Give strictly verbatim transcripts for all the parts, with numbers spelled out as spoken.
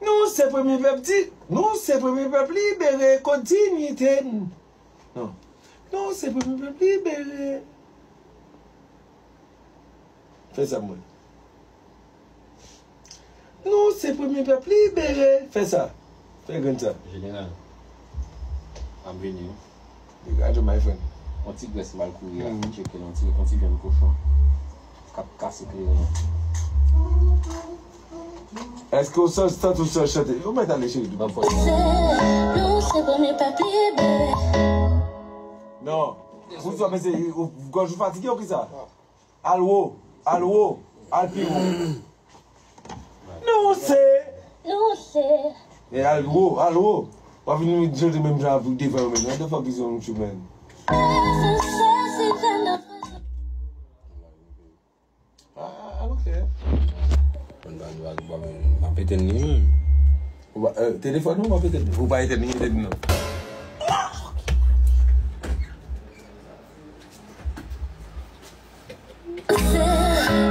Nou se premye pèp di, nou se premye pèp libere kot diyite n. Non. Nou se premye pèp libere. Fè sa mwen. Nou se premye pèp libere. Fè sa. Fè grenn sa. Jeneral, m ap vini wi. Degaje, my friend. Yon ti grès m al kouri a, mm, tcheke l, yon ti, yon ti vyann kochon k ap kase kleren an. Èske w santi, santi w santi chante? Ou mèt ale, cheri. Ban m fòs. Nou se premye pèp libere. Non. Poukisa w panse gòj ou fatige ou kisa? Al wo, al wo, al pi wo. Nou se. Nou se. E al wo, al wo. W ap vin chante menm jan avèk devan yo menm. What the fuck is wrong with you, man? Ah, I don't care. Konn pa nou ak bò men m ap etenn li menm. Ou pa, eh, telefòn ou w ap etenn li? Ou pa etenn li, etenn li non.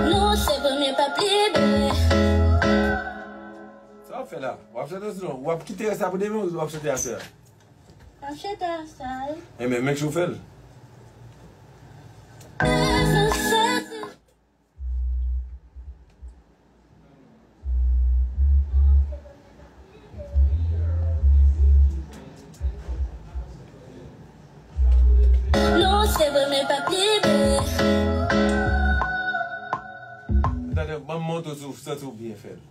Nou se premye pèp libere. Sa w ap fè la? W ap chante sinon w ap kite rès la pou demen ou w ap chante aswè a? M ap chante aswè a wi. Enben, make sure w fè l. Nou se premye pèp libere. Tande, ban m montre w si w santi w byen fè l.